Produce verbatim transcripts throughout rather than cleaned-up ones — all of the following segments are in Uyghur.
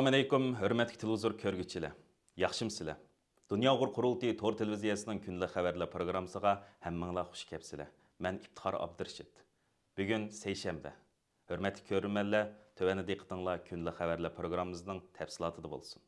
ئەسسالامۇئەلەيكۇم، ھۆرمەتلىك تېلېۋىزور كۆرگۈچىلەر. ياخشىمۇسىلەر؟ دۇنيا ئۇيغۇر قۇرۇلتىيى تور تېلېۋىزىيەسىنىڭ كۈندىلىك خەۋەرلەر پروگراممىسىغا ھەممىڭلار خۇش كەپسىلەر. مەن ئىپتىخار ئابدۇرېشىت. بۈگۈن سەيشەنبە. ھۆرمەتلىك كۆرۈرمەنلەر، تۆۋەندە دىققىتىڭلار كۈندىلىك خەۋەرلەر پروگراممىمىزنىڭ تەپسىلاتىدا بولسۇن.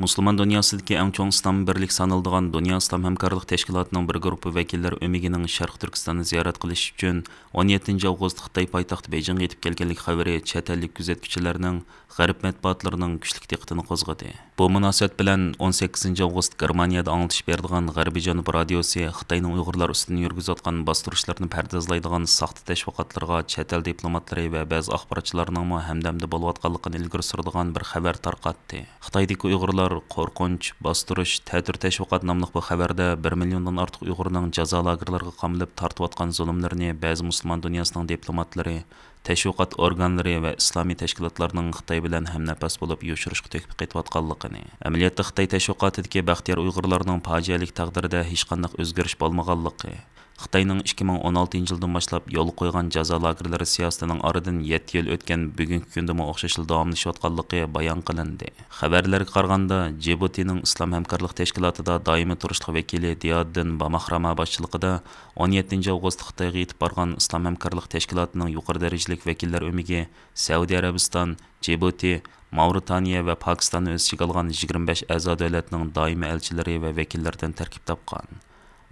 مۇسۇلمان دۇنياسىدىكى ئەڭ چوڭ ئىسلام بىرلىكى سانىلىدىغان دۇنيا ئىسلام ھەمكارلىق تەشكىلاتىنىڭ بىر گۇرۇپپا ۋەكىللىرى ئۆمىكىنىڭ شەرقىي تۈركىستاننى زىيارەت قىلىش ئۈچۈن ئون يەتتىنچى ئاۋغۇست خىتاي پايتەختى بېيجىڭغا يېتىپ كەلگەنلىكى خەۋىرى چەت ئەللىك كۆزەتكۈچىلەرنىڭ غەرب مەتبۇئاتلىرىنىڭ كۈچلۈك دىققىتىنى قوزغىدى. بۇ مۇناسىۋەت بىلەن ئون سەككىزىنچى ئاۋغۇست گېرمانىيەدە ئاڭلىتىش بېرىدىغان غەربىي جەنۇب رادىيوسى خىتاينىڭ ئۇيغۇرلار ئۈستىدىن يۈرگۈزۈۋاتقان باستۇرۇشلىرىنى پەردازلايدىغان ساختا تەشۋىقاتلىرىغا چەت ئەل دىپلوماتلىرى ۋە بەزى ئاخباراتچىلارنىڭمۇ ھەمدەمدە بولۇۋاتقانلىقىنى ئىلگىرى سۈرىدىغان بىر خەۋەر تارقاتتى. خىتايدىكى ئۇيغۇرلار قورقۇنچ، باستۇرۇش، تەتۈر تەشۋىقات ناملىق بۇ خەۋەردە بىر مىليوندىن ئارتۇق ئۇيغۇرنىڭ جازا لاگېرلىرىغا قامىلىپ تارتىۋاتقان زۇلۇملىرىنى بەزى مۇسۇلمان دۇنياسىنىڭ دىپلوماتلىرى، تەشۋىقات ئورگانلىرى ۋە ئىسلامىي تەشكىلاتلارنىڭ خىتاي بىلەن ھەمنەپەس بولۇپ يوشۇرۇشقا تۆھپە قېتىۋاتقانلىقىنى، ئەمەلىيەتتە خىتاي تەشۋىقاتىدىكى بەختىيار ئۇيغۇرلارنىڭ پاجىئەلىك تەقدىرىدە ھېچقانداق ئۆزگىرىش بولمىغانلىقى، خىتاينىڭ ئىككى مىڭ ئون ئالتىنچى يىلدىن باشلاپ يولغا قويغان جازا لاگېرلىرى سىياسىتىنىڭ ئارىدىن يەتتە يىل ئۆتكەن بۈگۈنكى كۈندىمۇ ئوخشاشلا داۋاملىشىۋاتقانلىقى بايان قىلىندى. خەۋەرلەرگە قارىغاندا، جىبۇتىنىڭ ئىسلام ھەمكارلىق تەشكىلاتىدا دائىمىي تۇرۇشلۇق ۋەكىلى دىيادىن باماخراما باشچىلىقىدا ئون يەتتىنچى ئاۋغۇستتا خىتايغا يېتىپ بارغان ئىسلام ھەمكارلىق تەشكىلاتىنىڭ يۇقىرى دەرىجىلىك ۋەكىللەر ئۆمىكى سەئۇدى ئەرەبىستان، جىبۇتى، ماۋرىتانىيە ۋە پاكىستاننى ئۆز ئىچىگە ئالغان يىگىرمە بەش ئەزا دۆلەتنىڭ دائىمىي ئەلچىلىرى ۋە ۋەكىللىرىدىن تەركىب تاپقان.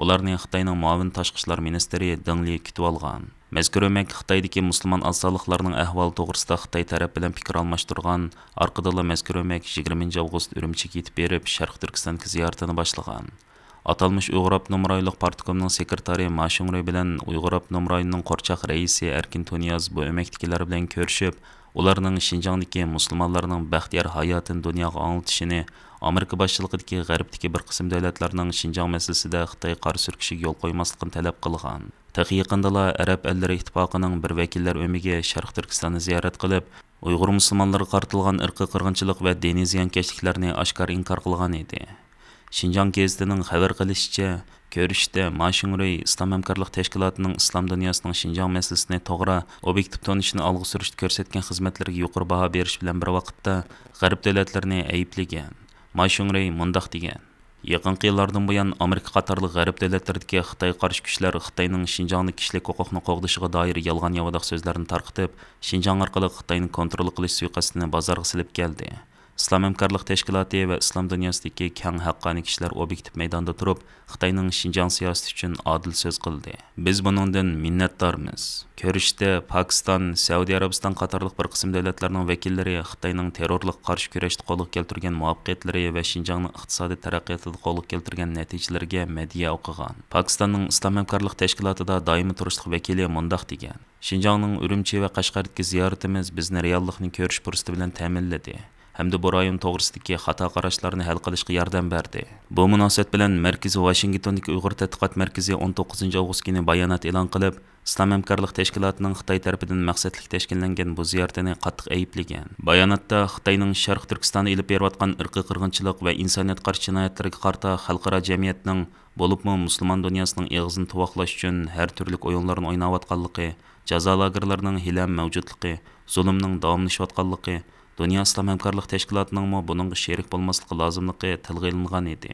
ئۇلارنى خىتاينىڭ مۇئاۋىن تاشقى ئىشلار مىنىستىرى دېڭ لى كۈتۈۋالغان. مەزكۇر ئۆمەك خىتايدىكى مۇسۇلمان ئاز سانلىقلارنىڭ ئەھۋالى توغرىسىدا خىتاي تەرەپ بىلەن پىكىر ئالماشتۇرغان، ئارقىدىنلا مەزكۇر ئۆمەك يىگىرمىنچى ئاۋغۇست ئۈرۈمچىگە يېتىپ بېرىپ، شەرقىي تۈركىستاندىكى زىيارىتىنى باشلىغان. ئاتالمىش ئۇيغۇر ئاپتونوم رايونلۇق پارتكومنىڭ سېكرېتارى ما شۇڭرۇي بىلەن ئۇيغۇر ئاپتونوم رايونىنىڭ قورچاق رەئىسى ئەركىن تۇنىياز بۇ ئۆمەكتىكىلەر بىلەن كۆرۈشۈپ، ئۇلارنىڭ شىنجاڭدىكى مۇسۇلمانلارنىڭ بەختىيار ھاياتىنى دۇنياغا ئاڭلىتىشىنى، ئامېرىكا باشچىلىقىدىكى غەربتىكى بىر قىسىم دۆلەتلەرنىڭ شىنجاڭ مەسىلىسىدە خىتايغا قارا سۈركىشىگە يول قويماسلىقىنى تەلەپ قىلغان. تېخى يېقىندىلا ئەرەب ئەللىرى ئىتتىپاقىنىڭ بىر ۋەكىللەر ئۆمىكى شەرقىي تۈركىستاننى زىيارەت قىلىپ، ئۇيغۇر مۇسۇلمانلىرىغا قارىتىلغان ئىرقىي قىرغىنچىلىق ۋە دىنىي زىيانكەشلىكلەرنى ئاشكارا ئىنكار قىلغان ئىدى. شىنجاڭ گېزىتىنىڭ خەۋەر قىلىشىچە، كۆرۈشۈشتە ما شۇڭرۇي ئىسلام ھەمكارلىق تەشكىلاتىنىڭ ئىسلام دۇنياسىنىڭ شىنجاڭ مەسىلىسىنى توغرا، ئوبيېكتىپ تونۇشنى ئالغا سۈرۈشتە كۆرسەتكەن خىزمەتلىرىگە يۇقىرى باھا بېرىش بىلەن بىر ۋاقىتتا، غەرب دۆلەتلىرىنى ئەيىبلىگەن. ما شۇڭرۇي مۇنداق دېگەن: يېقىنقى يىللاردىن بۇيان، ئامېرىكا قاتارلىق غەرب دۆلەتلىرىدىكى خىتايغا قارشى كۈچلەر خىتاينىڭ شىنجاڭدا كىشىلىك ھوقۇقنى قوغدىشىغا دائىر يالغان-ياۋىداق سۆزلەرنى تارقىتىپ، شىنجاڭ ئارقىلىق خىتاينى كونترول قىلىش سۇيىقەستىنى بازارغا سېلىپ كەلدى. ئىسلام ھەمكارلىق تەشكىلاتى ۋە ئىسلام دۇنياسىدىكى كەڭ ھەققانىي كىشىلەر ئوبيېكتىپ مەيداندا تۇرۇپ، خىتاينىڭ شىنجاڭ سىياسىتى ئۈچۈن ئادىل سۆز قىلدى. بىز بۇنىڭدىن مىننەتدارمىز. كۆرۈشۈشتە پاكىستان، سەئۇدى ئەرەبىستان قاتارلىق بىر قىسىم دۆلەتلەرنىڭ ۋەكىللىرى خىتاينىڭ تېررورلۇققا قارشى كۈرەشتە قولغا كەلتۈرگەن مۇۋەپپەقىيەتلىرى ۋە شىنجاڭنىڭ ئىقتىسادىي تەرەققىياتىدا قولغا كەلتۈرگەن نەتىجىلىرىگە مەدھىيە ئوقۇغان. پاكىستاننىڭ ئىسلام ھەمكارلىق تەشكىلاتىدا دائىمىي تۇرۇشلۇق ۋەكىلى مۇنداق دېگەن: شىنجاڭنىڭ ئۈرۈمچى ۋە قەشقەردىكى زىيارىتىمىز بىزنى رېئاللىقنى كۆرۈش پۇرسىتى بىلەن تەمىنلىدى ھەمدە بۇ رايون توغرىسىدىكى خاتا قاراشلارنى ھەل قىلىشقا ياردەم بەردى. بۇ مۇناسىۋەت بىلەن مەركىزى ۋاشىنگتوندىكى ئۇيغۇر تەتقىقات مەركىزى ئون توققۇزىنچى ئاۋغۇست كۈنى بايانات ئېلان قىلىپ، ئىسلام ھەمكارلىق تەشكىلاتىنىڭ خىتاي تەرىپىدىن مەقسەتلىك تەشكىللەنگەن بۇ زىيارىتىنى قاتتىق ئەيىبلىگەن. باياناتتا خىتاينىڭ شەرقىي تۈركىستاندا ئېلىپ بېرىۋاتقان ئىرقىي قىرغىنچىلىق ۋە ئىنسانىيەتكە قارشى جىنايەتلىرىگە قارىتا خەلقئارا جەمئىيەتنىڭ، بولۇپمۇ مۇسۇلمان دۇنياسىنىڭ ئېغىزىنى تۇۋاقلاش ئۈچۈن ھەر تۈرلۈك ئويۇنلارنى ئويناۋاتقانلىقى، جازا لاگېرلىرىنىڭ ھېلىھەم مەۋجۇتلۇقى، زۇلۇمنىڭ داۋاملىشىۋاتقانلىقى، دۇنيا ئىسلام ھەمكارلىق تەشكىلاتىنىڭمۇ بۇنىڭغا شېرىك بولماسلىقى لازىملىقى تىلغا ئېلىنغان ئىدى.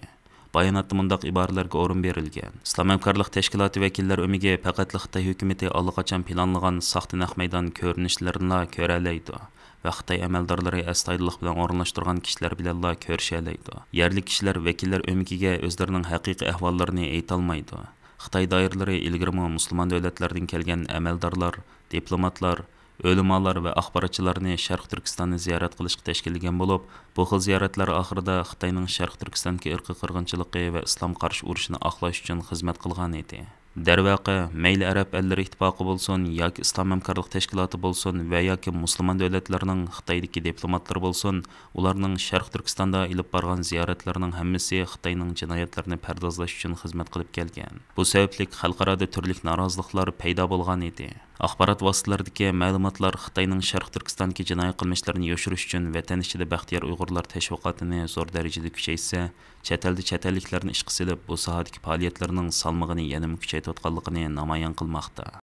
باياناتتا مۇنداق ئىبارىلەرگە ئورۇن بېرىلگەن: ئىسلام ھەمكارلىق تەشكىلاتى ۋەكىللەر ئۆمىكى پەقەتلا خىتاي ھۆكۈمىتى ئاللىقاچان پىلانلىغان ساختا نەق مەيدان كۆرۈنۈشلىرىنىلا كۆرەلەيدۇ ۋە خىتاي ئەمەلدارلىرى ئەستايىدىللىق بىلەن ئورۇنلاشتۇرغان كىشىلەر بىلەنلا كۆرۈشەلەيدۇ. يەرلىك كىشىلەر ۋەكىللەر ئۆمىكىگە ئۆزلىرىنىڭ ھەقىقىي ئەھۋاللىرىنى ئېيتالمايدۇ. خىتاي دائىرىلىرى ئىلگىرىمۇ مۇسۇلمان دۆلەتلەردىن كەلگەن ئەمەلدارلار، دىپلوماتلار، ئۆلىمالار ۋە ئاخباراتچىلارنى شەرقىي تۈركىستاننى زىيارەت قىلىشقا تەشكىللىگەن بولۇپ، بۇ خىل زىيارەتلەر ئاخىرىدا خىتاينىڭ شەرقىي تۈركىستاندىكى ئىرقىي قىرغىنچىلىقى ۋە ئىسلامغا قارشى ئۇرۇشىنى ئاقلاش ئۈچۈن خىزمەت قىلغان ئىدى. دەرۋەقە، مەيلى ئەرەب ئەللىرى ئىتتىپاقى بولسۇن ياكى ئىسلام ھەمكارلىق تەشكىلاتى بولسۇن ۋە ياكى مۇسۇلمان دۆلەتلىرىنىڭ خىتايدىكى دىپلوماتلىرى بولسۇن، ئۇلارنىڭ شەرقىي تۈركىستاندا ئېلىپ بارغان زىيارەتلىرىنىڭ ھەممىسى خىتاينىڭ جىنايەتلىرىنى پەردازلاش ئۈچۈن خىزمەت قىلىپ كەلگەن. بۇ سەۋەبلىك خەلقئارادا تۈرلۈك نارازىلىقلار پەيدا بولغان ئىدى. ئاخبارات ۋاسىتىلىرىدىكى مەلۇماتلار خىتاينىڭ شەرقىي تۈركىستاندىكى جىنايى قىلمىشلىرىنى يوشۇرۇش ئۈچۈن ۋەتەن ئىچىدە بەختىيار ئۇيغۇرلار تەشۋىقاتىنى زور دەرىجىدە كۈچەيتسە، چەت ئەلدە چەت ئەللىكلەرنى ئىشقا سېلىپ، بۇ ساھەدىكى پائالىيەتلىرىنىڭ سالمىقىنى يەنىمۇ كۈچەيتىۋاتقانلىقىنى نامايان قىلماقتا.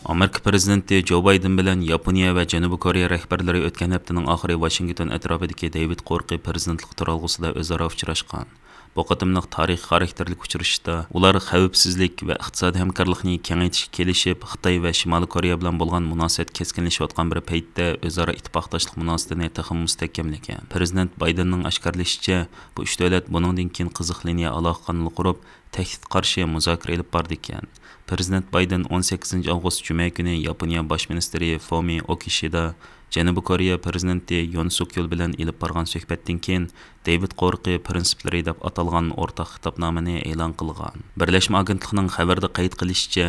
ئامېرىكا پىرېزىدېنتى جو بايدېن بىلەن ياپونىيە ۋە جەنۇبىي كورېيە رەھبەرلىرى ئۆتكەن ھەپتىنىڭ ئاخىرى ۋاشىنگتون ئەتراپىدىكى دېۋىد قورقى پىرېزىدېنتلىق تۇرالغۇسىدا ئۆزئارا ئۇچراشقان. بۇ قېتىملىق تارىخىي خاراكتېرلىك ئۇچرىشىشتا ئۇلار خەۋپسىزلىك ۋە ئىقتىسادىي ھەمكارلىقنى كېڭەيتىشكە كېلىشىپ، خىتاي ۋە شىمالىي كورېيە بىلەن بولغان مۇناسىۋەت كەسكىنلىشىۋاتقان بىر پەيتتە ئۆزئارا ئىتتىپاقداشلىق مۇناسىۋىتىنى تېخىمۇ مۇستەھكەملىگەن. پىرېزىدېنت بايدېننىڭ ئاشكارىلىشىچە، بۇ ئۈچ دۆلەت بۇنىڭدىن كېيىن قىزىق لىنىيە ئالاقە قانىلى قۇرۇپ، تەھدىتكە قارشى مۇزاكىرە ئېلىپ بارىدىكەن. پىرېزىدېنت بايدېن ئون سەككىزىنچى ئاۋغۇست جۈمە كۈنى ياپونىيە باش مىنىستىرى فۇمىئو كىشىدا، جەنۇبىي كورېيە پىرېزىدېنتى يون سۇك يول بىلەن ئېلىپ بارغان سۆھبەتتىن كېيىن، دېۋىد قورقى پىرىنسىپلىرى دەپ ئاتالغان ئورتاق خىتابنامىنى ئېلان قىلغان. بىرلەشمە ئاگېنتلىقىنىڭ خەۋىرىدە قەيت قىلىشىچە،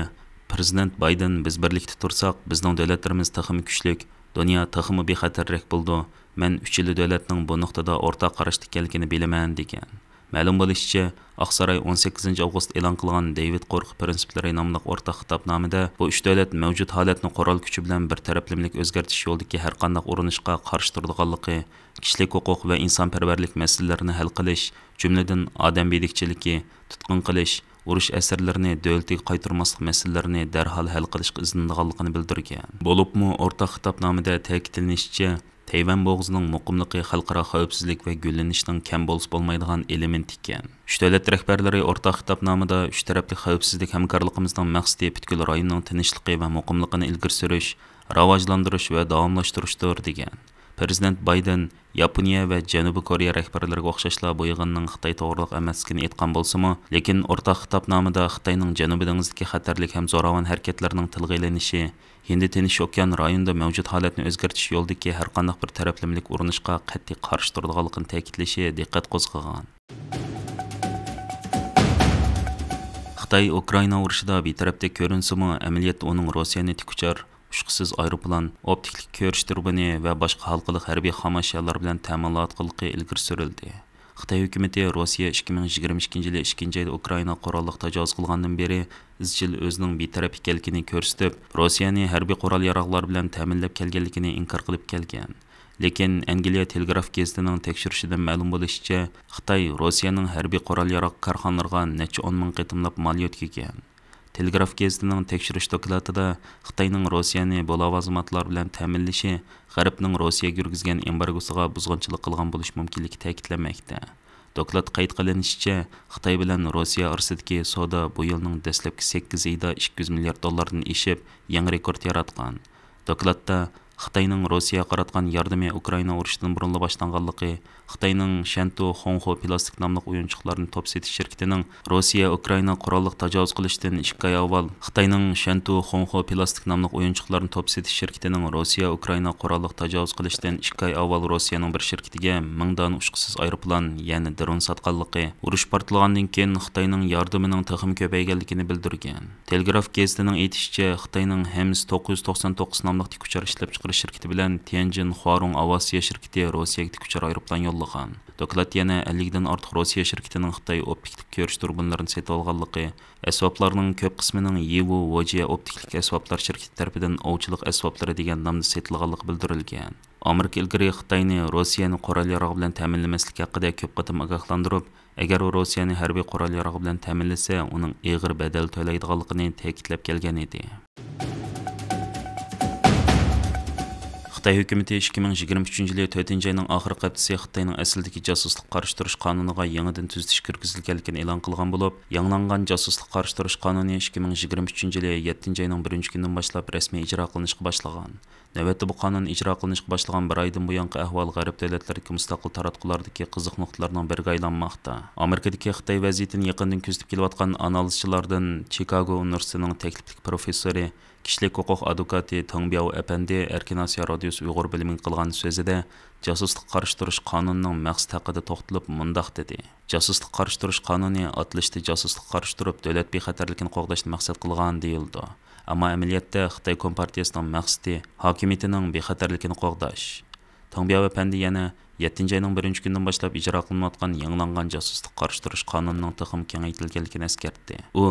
پىرېزىدېنت بايدېن، بىز بىرلىكتە تۇرساق، بىزنىڭ دۆلەتلىرىمىز تېخىمۇ كۈچلۈك، دۇنيا تېخىمۇ بىخەتەررەك بولىدۇ. مەن ئۈچىلا دۆلەتنىڭ بۇ نۇقتىدا ئورتاق قاراشتا ئىكەنلىكىنى بىلىمەن، دېگەن. مەلۇم بولۇشىچە، ئاقساراي ئون سەككىزىنچى ئاۋغۇست ئېلان قىلغان دېۋىد قورقى پىرىنسىپلىرى ناملىق ئورتاق خىتابنامىدە بۇ ئۈچ دۆلەت مەۋجۇت ھالەتنى قورال كۈچى بىلەن بىر تەرەپلىمىلىك ئۆزگەرتىش يولىدىكى ھەرقانداق ئۇرۇنۇشقا قارشى تۇرىدىغانلىقى، كىشىلىك ھوقۇق ۋە ئىنسانپەرۋەرلىك مەسىلىلىرىنى ھەل قىلىش، جۈملىدىن ئادەم بىيلىكچىلىكى، تۇتقۇن قىلىش، ئۇرۇش ئەسىرلىرىنى دۆلىتىگە قايتۇرماسلىق مەسىلىلىرىنى دەرھال ھەل قىلىشقا ئىزدىنىدىغانلىقىنى بىلدۈرگەن. بولۇپمۇ ئورتاق خىتابنامىدە تەكىتلىنىشىچە، تەيۋەن بوغۇزىنىڭ مۇقىملىقى خەلقئارا خەۋپسىزلىك ۋە گۈللىنىشنىڭ كەم بولسا بولمايدىغان ئېلېمېنتى ئىكەن. ئۈچ دۆلەت رەھبەرلىرى ئورتاق خىتابنامىدا ئۈچ تەرەپلىك خەۋپسىزلىك ھەمكارلىقىمىزنىڭ مەقسىتى پۈتكۈل رايوننىڭ تىنچلىقى ۋە مۇقىملىقىنى ئىلگىرى سۈرۈش، راۋاجلاندۇرۇش ۋە داۋاملاشتۇرۇشتۇر، دېگەن. پىرېزىدېنت بايدېن ياپونىيە ۋە جەنۇبىي كورېيە رەھبەرلىرىگە ئوخشاشلا بۇ يىغىننىڭ خىتاي توغرىلىق ئەمەسلىكىنى ئېيتقان بولسىمۇ، لېكىن ئورتاق خىتابنامىدا خىتاينىڭ جەنۇبىي دېڭىزدىكى خەتەرلىك ھەم زوراۋان ھەرىكەتلىرىنىڭ تىلغا ئېلىنىشى، ھىندى تىنچ ئوكيان رايونىدا مەۋجۇت ھالەتنى ئۆزگەرتىش يولىدىكى ھەرقانداق بىر تەرەپلىمىلىك ئۇرۇنۇشقا قەتئىي قارشى تۇرىدىغانلىقىنى تەكىتلىشى دىققەت قوزغىغان. خىتاي ئۇكرائىنا ئۇرۇشىدا بىتەرەپتەك كۆرۈنسىمۇ، ئەمەلىيەتتە ئۇنىڭ روسىيەنى تىكۇچار، ئۇچقۇسىز ئايروپىلان، ئوپتىكىلىق كۆرۈش تۇربىنى ۋە باشقا ھالقىلىق ھەربىي خام ئەشيالار بىلەن تەمىنلەۋاتقانلىقى ئىلگىرى سۈرۈلدى. خىتاي ھۆكۈمىتى روسىيە ئىككى مىڭ يىگىرمە ئىككىنچى يىلى ئىككىنچى ئايدا ئۇكرائىناغا قوراللىق تاجاۋۇز قىلغاندىن بېرى ئىزچىل ئۆزىنىڭ بىتەرەپ ئىكەنلىكىنى كۆرسىتىپ، روسىيەنى ھەربىي قورال-ياراغلار بىلەن تەمىنلەپ كەلگەنلىكىنى ئىنكار قىلىپ كەلگەن. لېكىن ئەنگلىيە تېلېگراف گېزىتىنىڭ تەكشۈرۈشىدىن مەلۇم بولۇشىچە، خىتاي روسىيەنىڭ ھەربىي قورال-ياراغ كارخانىلىرىغا نەچچە ئون مىڭ قېتىملاپ مال يۆتكىگەن. تېلېگراف گېزىتىنىڭ تەكشۈرۈش دوكلاتىدا خىتاينىڭ روسىيەنى بۇ لاۋازىماتلار بىلەن تەمىنلىشى غەربنىڭ روسىيەگە يۈرگۈزگەن ئېمبارگوسىغا بۇزغۇنچىلىق قىلغان بولۇش مۇمكىنلىكى تەكىتلەنمەكتە. دوكلاتتا قەيت قىلىنىشىچە، خىتاي بىلەن روسىيە ئارىسىدىكى سودا بۇ يىلنىڭ دەسلەپكى سەككىز ئېيىدا ئىككى يۈز مىليارد دوللاردىن ئېشىپ، يېڭى رېكورت ياراتقان. دوكلاتتا خىتاينىڭ روسىيەگە قاراتقان ياردىمى ئۇكرائىنا ئۇرۇشىدىن بۇرۇنلا باشلانغانلىقى، خىتاينىڭ شەنتۇ خۇڭخۇ پلاستىك ناملىق ئويۇنچۇقلارنى توپ سېتىش شىركىتىنىڭ روسىيە ئۇكرائىنا قوراللىق تاجاۋۇز قىلىشتىن ئىككى ئاي ئاۋۋال، خىتاينىڭ شەنتۇ خۇڭخۇ پلاستىك ناملىق ئويۇنچۇقلارنى توپ سېتىش شىركىتىنىڭ روسىيە ئۇكرائىنا قوراللىق تاجاۋۇز قىلىشتىن ئىككى ئاي ئاۋۋال روسىيەنىڭ بىر شىركىتىگە مىڭ دانە ئۇچقۇسىز ئايروپىلان، يەنى درون ساتقانلىقى، ئۇرۇش پارتلىغاندىن كېيىن خىتاينىڭ ياردىمىنىڭ تېخىمۇ كۆپەيگەنلىكىنى بىلدۈرگەن. تېلېگراف گېزىتىنىڭ ئېيتىشىچە، خىتاينىڭ ھېمس توققۇز يۈز توقسان توققۇز ناملىق تىكۇچار ئىشلەپچىقىرىش شىركىتى بىلەن تيەنجىن خۇارۇڭ ئاۋىئاتسىيە شىركىتى روسىيەگە تىكۇچار ئايروپىلان يوللىغان. دوكلات يەنە ئەللىكتىن ئارتۇق روسىيە شىركىتىنىڭ خىتاي ئوپتىكىلىق كۆرۈش تۇربىنىلىرىنى سېتىۋالغانلىقى، ئەسۋابلارنىڭ كۆپ قىسمىنىڭ يىۋۇ ۋوجيا ئوپتىكىلىق ئەسۋابلار شىركىتى تەرىپىدىن ئوۋچىلىق ئەسۋابلىرى دېگەن نامدا سېتىلغانلىقى بىلدۈرۈلگەن. ئامېرىكا ئىلگىرى خىتاينى روسىيەنى قورال-ياراغ بىلەن تەمىنلىمەسلىك ھەققىدە كۆپ قېتىم ئاگاھلاندۇرۇپ، ئەگەر ئۇ روسىيەنى ھەربىي قورال-ياراغ بىلەن تەمىنلىسە، ئۇنىڭ ئېغىر بەدەل تۆلەيدىغانلىقىنى تەكىتلەپ كەلگەن ئىدى. خىتاي ھۆكۈمىتى ئىككى مىڭ يىگىرمە ئۈچىنچى يىلى تۆتىنچى ئاينىڭ ئاخىرقى ھەپتىسى خىتاينىڭ ئەسلىدىكى جاسۇسلۇق قارشى تۇرۇش قانۇنىغا يېڭىدىن تۈزىتىش كىرگۈزۈلگەنلىكىنى ئېلان قىلغان بولۇپ، يېڭىلانغان جاسۇسلۇق قارشى تۇرۇش قانۇنى ئىككى مىڭ يىگىرمە ئۈچىنچى يىلى يەتتىنچى ئاينىڭ بىرىنچى كۈنىدىن باشلاپ رەسمىي ئىجرا قىلىنىشقا باشلىغان. نۆۋەتتە بۇ قانۇن ئىجرا قىلىنىشقا باشلىغان بىر ئايدىن بۇيانقى ئەھۋال غەرب دۆلەتلىرىدىكى مۇستەقىل تاراتقۇلاردىكى قىزىق نۇقتىلارنىڭ بىرىگە ئايلانماقتا. ئامېرىكىدىكى خىتاي ۋەزىيىتىنى يېقىندىن كۆزىتىپ كېلىۋاتقان ئانالىزچىلاردىن چىكاگو ئۇنىۋېرسىتېتىنىڭ تەكلىپلىك پروفېسسورى، كىشىلىك ھوقۇق ئادۋوكاتى تېڭ بياۋ ئەپەندى ئەركىن ئاسىيا رادىيوسى ئۇيغۇر بۆلۈمىگە قىلغان سۆزىدە، جاسۇسلۇققا قارشى تۇرۇش قانۇنىنىڭ مەقسىتى ھەققىدە توختىلىپ مۇنداق دېدى: جاسۇسلۇققا قارشى تۇرۇش قانۇنى ئاتىلىشتا جاسۇسلۇققا قارشى تۇرۇپ، دۆلەت بىخەتەرلىكىنى قوغداشنى مەقسەت قىلغان دېيىلىدۇ. ئەمما ئەمەلىيەتتە خىتاي كومپارتىيەسىنىڭ مەقسىتى ھاكىمىيىتىنىڭ بىخەتەرلىكىنى قوغداش. تېڭ بياۋ ئەپەندى يەنە يەتتىنچى ئاينىڭ بىرىنچى كۈنىدىن باشلاپ ئىجرا قىلىنىۋاتقان يېڭىلانغان جاسۇسلۇققا قارشى تۇرۇش قانۇنىنىڭ تېخىمۇ كېڭەيتىلگەنلىكىنى ئەسكەرتتى. ئۇ،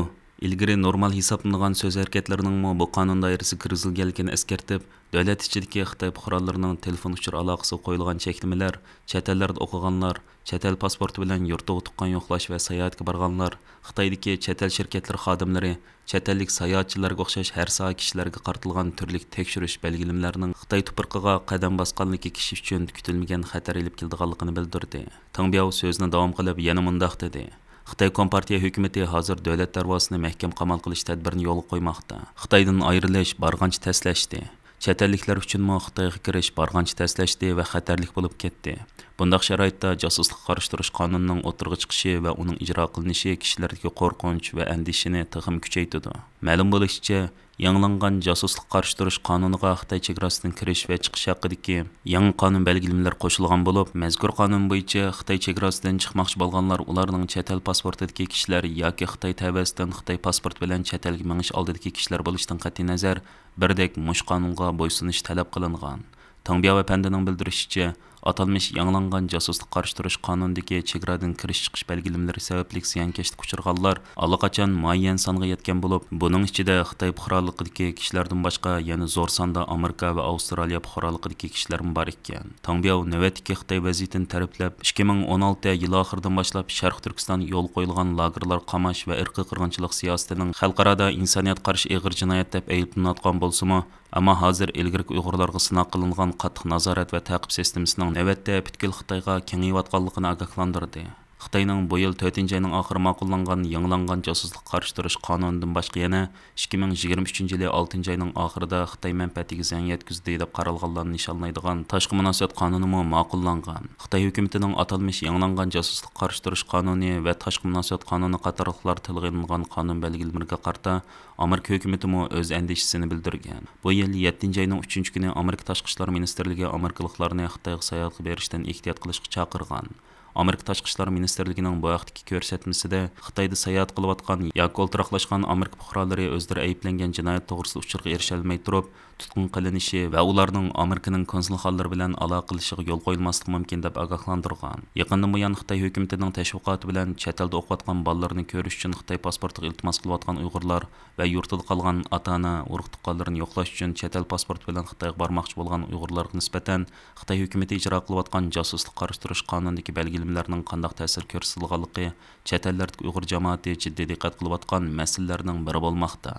ئىلگىرى نورمال ھېسابلىنىدىغان سۆز ھەرىكەتلىرىنىڭمۇ بۇ قانۇن دائىرىسىگە كىرگۈزۈلگەنلىكىنى ئەسكەرتىپ، دۆلەت ئىچىدىكى خىتاي پۇقرالىرىنىڭ تېلېفون ئۇچۇر ئالاقىسىغا قويۇلغان چەكلىمىلەر، چەت ئەللەردە ئوقۇغانلار، چەت ئەل پاسپورتى بىلەن يۇرتىغا تۇغقان يوقلاش ۋە ساياھەتكە بارغانلار، خىتايدىكى چەت ئەل شىركەتلىرى خادىملىرى، چەت ئەللىك ساياھەتچىلەرگە ئوخشاش ھەر ساھە كىشىلەرگە قارىتىلغان تۈرلۈك تەكشۈرۈش بەلگىلىمىلەرنىڭ خىتاي تۇپرىقىغا قەدەم باسقانلىكى كىشى ئۈچۈن كۈتۈلمىگەن خەتەر ئېلىپ كېلىدىغانلىقىنى بىلدۈردى. تېڭ بياۋ سۆزىنى داۋام قىلىپ يەنە مۇنداق دېدى: خىتاي كومپارتىيە ھۆكۈمىتى ھازىر دۆلەت دەرۋازىسىنى مەھكەم قامال قىلىش تەدبىرىنى يولغا قويماقتا. خىتايدىن ئايرىلىش بارغانچە تەسلەشتى. چەت ئەللىكلەر ئۈچۈنمۇ خىتايغا كىرىش بارغانچە تەسلەشتى ۋە خەتەرلىك بولۇپ كەتتى. بۇنداق شارائىتتا جاسۇسلۇققا قارشى تۇرۇش قانۇنىنىڭ ئوتتۇرىغا چىقىشى ۋە ئۇنىڭ ئىجرا قىلىنىشى كىشىلەردىكى قورقۇنچ ۋە ئەندىشىنى تېخىمۇ كۈچەيتىدۇ. مەلۇم بولۇشىچە، يېڭىلانغان جاسۇسلۇققا قارشى تۇرۇش قانۇنىغا خىتاي چېگراسىدىن كىرىش ۋە چىقىش ھەققىدىكى يېڭى قانۇن بەلگىلىمىلىرى قوشۇلغان بولۇپ، مەزكۇر قانۇن بويىچە خىتاي چېگراسىدىن چىقماقچى بولغانلار ئۇلارنىڭ چەت ئەل پاسپورتىدىكى كىشىلەر ياكى خىتاي تەۋەسىدىن خىتاي پاسپورتى بىلەن چەت ئەلگە مېڭىش ئالدىدىكى كىشىلەر بولۇشىدىن قەتئىينەزەر، بىردەك مۇشۇ قانۇنغا بويسۇنۇش تەلەپ قىلىنغان. تاڭبياۋ ئەپەندىنىڭ بىلدۈرۈشىچە، ئاتالمىش يېڭىلانغان جاسۇسلۇققا قارشى تۇرۇش قانۇنىدىكى چېگرادىن كىرىش چىقىش بەلگىلىمىلىرى سەۋەبلىك زىيانكەشلىككە ئۇچرىغانلار ئاللىقاچان مۇئەييەن سانغا يەتكەن بولۇپ، بۇنىڭ ئىچىدە خىتاي پۇقرالىقىدىكى كىشىلەردىن باشقا يەنە زور ساندا ئامېرىكا ۋە ئاۋسترالىيە پۇقرالىقىدىكى كىشىلەرمۇ بار ئىكەن. تاڭبياۋ نۆۋەتتىكى خىتاي ۋەزىيىتىنى تەرىپلەپ، ئىككى مىڭ ئون ئالتە يىلى ئاخىرىدىن باشلاپ شەرقىي تۈركىستاندا يولغا قويۇلغان لاگېرلار قاماش ۋە ئىرقىي قىرغىنچىلىق سىياسىتىنىڭ خەلقئارادا ئىنسانىيەتكە قارشى ئېغىر جىنايەت دەپ ئەيىبلىنىۋاتقان بولسىمۇ، ئەمما ھازىر ئىلگىرىكى ئۇيغۇرلارغا سىناق قىلىنغان قاتتىق نازارەت ۋە تەقىپ سىستېمىسىنىڭ نۆۋەتتە پۈتكۈل خىتايغا كېڭىيىۋاتقانلىقىنى ئاگاھلاندۇردى. خىتاينىڭ بۇ يىل تۆتىنچى ئاينىڭ ئاخىرى ماقۇللانغان يېڭىلانغان جاسۇسلۇققا قارشى تۇرۇش قانۇنىدىن باشقا يەنە ئىككى مىڭ يىگىرمە ئۈچىنچى يىلى ئالتىنچى ئاينىڭ ئاخىرىدا خىتاي مەنپەئەتىگە زىيان يەتكۈزدى دەپ قارالغانلارنى نىشانلايدىغان تاشقى مۇناسىۋەت قانۇنىمۇ ماقۇللانغان. خىتاي ھۆكۈمىتىنىڭ ئاتالمىش يېڭىلانغان جاسۇسلۇققا قارشى تۇرۇش قانۇنى ۋە تاشقى مۇناسىۋەت قانۇنى قاتارلىقلار تىلغا ئېلىنغان قانۇن بەلگىلىمىلىرىگە قارىتا، ئامېرىكا ھۆكۈمىتىمۇ ئۆز ئەندىشىسىنى بىلدۈرگەن. بۇ يىل يەتتىنچى ئاينىڭ ئۈچىنچى كۈنى ئامېرىكا تاشقى ئىشلار مىنىستىرلىكى ئامېرىكىلىقلارنى خىتايغا ساياھەتكە بېرىشتىن ئېھتىيات قىلىشقا چاقىرغان. ئامېرىكا تاشقى ئىشلار مىنىستىرلىكىنىڭ بۇ ھەقتىكى كۆرسەتمىسىدە، خىتايدا ساياھەت قىلىۋاتقان ياكى ئولتۇراقلاشقان ئامېرىكا پۇقرالىرى ئۆزلىرى ئەيىبلەنگەن جىنايەت توغرىسىدا ئۇچۇرغا ئېرىشەلمەي تۇرۇپ، تۇتقۇن قىلىنىشى ۋە ئۇلارنىڭ ئامېرىكىنىڭ كونسۇلخانىلىرى بىلەن ئالاقىلىشىشىغا يول قويۇلماسلىقى مۇمكىن، دەپ ئاگاھلاندۇرغان. يېقىندىن بۇيان خىتاي ھۆكۈمىتىنىڭ تەشۋىقاتى بىلەن چەت ئەلدە ئوقۇۋاتقان بالىلىرىنى كۆرۈش ئۈچۈن خىتاي پاسپورتىغا ئىلتىماس قىلىۋاتقان ئۇيغۇرلار ۋە يۇرتىدا قالغان ئاتا-ئانا، ئۇرۇق-تۇغقانلىرىنى يوقلاش ئۈچۈن چەت ئەل پاسپورتى بىلەن خىتايغا بارماقچى بولغان ئۇيغۇرلارغا نىسبەتەن خىتاي ھۆكۈمىتى ئىجرا قىلىۋاتقان جاسۇسلۇققا قارشى تۇرۇش قانۇنىدىكى بەلگىلىمىلەرنىڭ قانداق تەسىر كۆرسىتىدىغانلىقى چەت ئەللەردىكى ئۇيغۇر جامائىتى جىددىي دىققەت قىلىۋاتقان مەسىلىلەرنىڭ بىرى بولماقتا.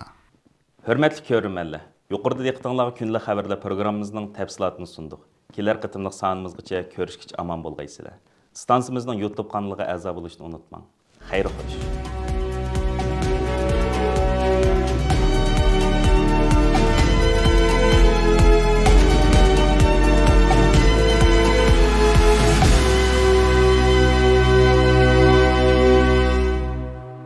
ھۆرمەتلىك كۆرۈرمەنلەر، يۇقىرىدا دىققىتىڭلارغا كۈندىلىك خەۋەرلەر پروگراممىمىزنىڭ تەپسىلاتىنى سۇندۇق. كېلەر قېتىملىق سانىمىزغىچە كۆرۈشكىچە ئامان بولغايسىلەر. ئىستانسىمىزنىڭ يۇتۇب قانىلىغا ئەزا بولۇشنى ئۇنتۇماڭ. خەير خوش.